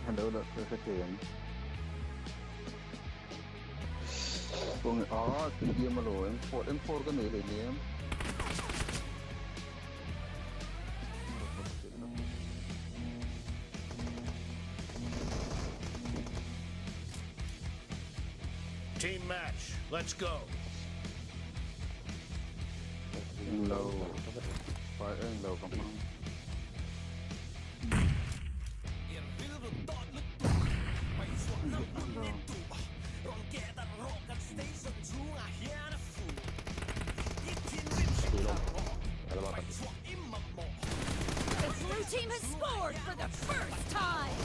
Hello lah ka hre thei ang. Kawng a TDM alo M4 M4 ka nei hleinem. Team match, let's go. Englo pai englo ka hmang. The blue team has scored for the first time!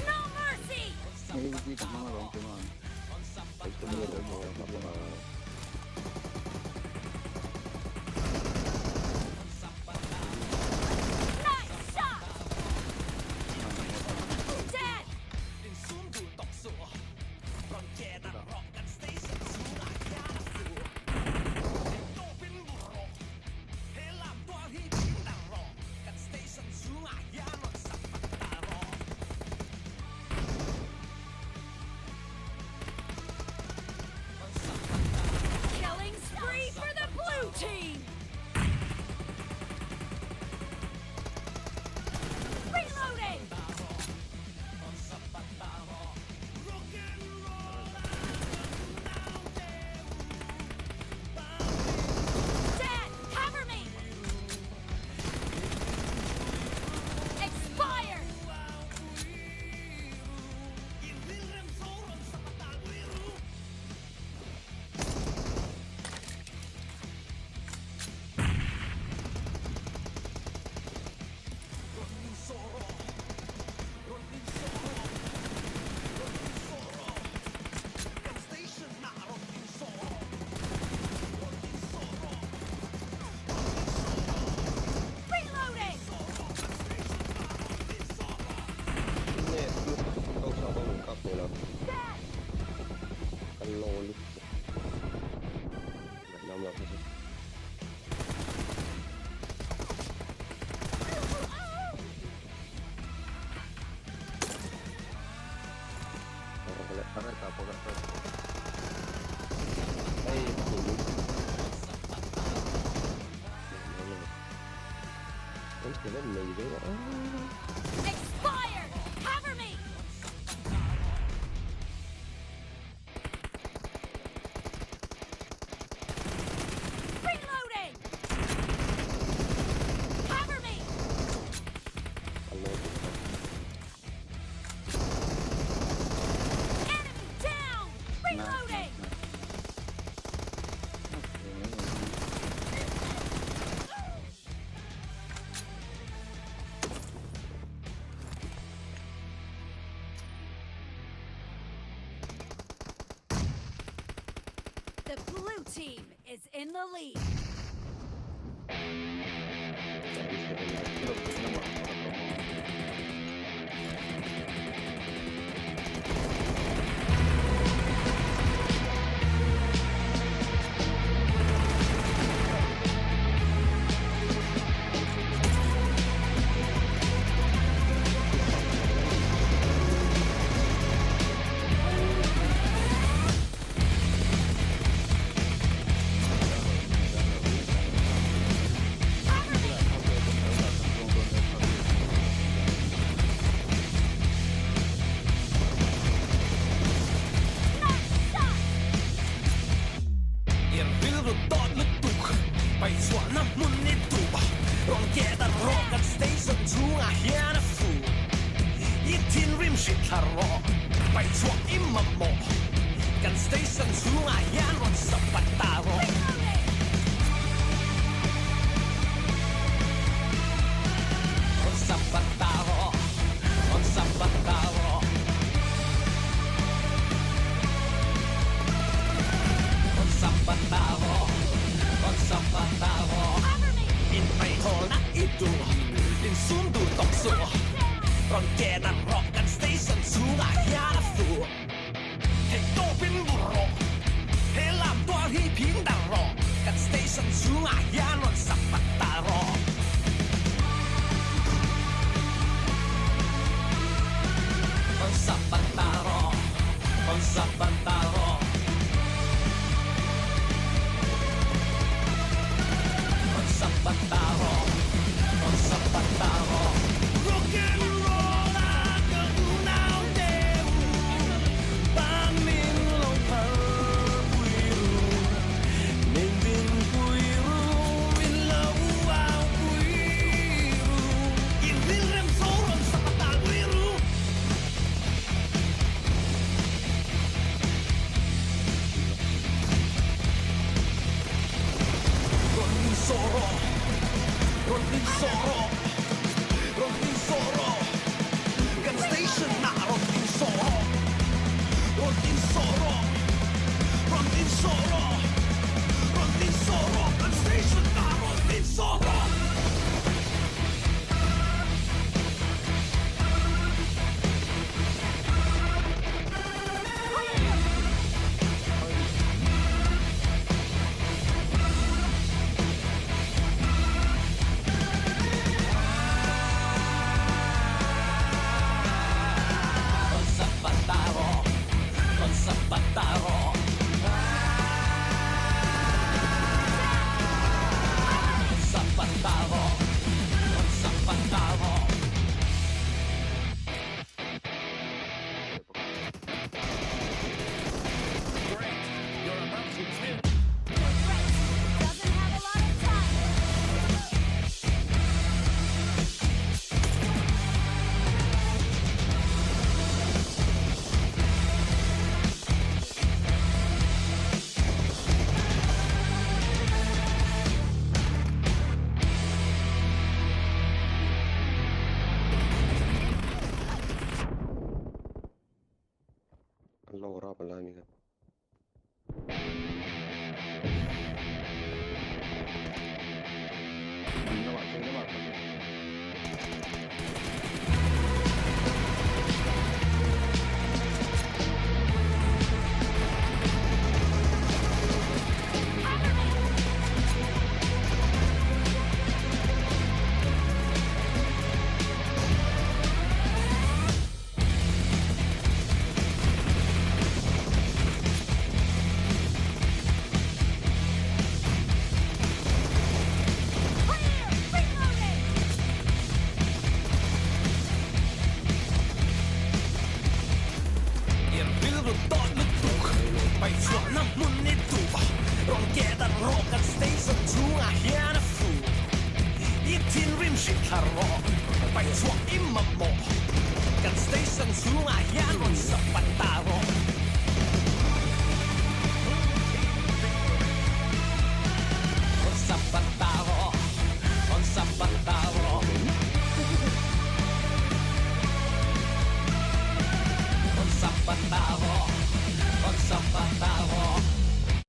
No mercy! AVG ka hmang alawm chuan. Nice shot! Dead! Killing spree for the blue team! Reloading! Dead! Cover me! Expired! Reloading! Dead! Expired! Cover me! Reloading! Cover me! Enemy down! Reloading! The blue team is in the lead. Cover me! Nice shot! Reloading! Cover me! rawh Rawn insawh rawh Kan station ah rawn insawh rawh Rawn insawh rawh Rawn insawh rawh Rawn insawh rawh Kan station ah rawn insawh rawh. Great. You're about to win. The red team doesn't have a lot of time. An lo rap a lai mi kha. Cover me! Clear! Reloading! I rilru tawt lutuk paihchhuahna hmun i duh rawn keh darh rawh kan station chhungah hian a fu i thinrim hrilh thla rawh paihchhuah i mamawh kan station chhungah hian rawn sapat ta rawh.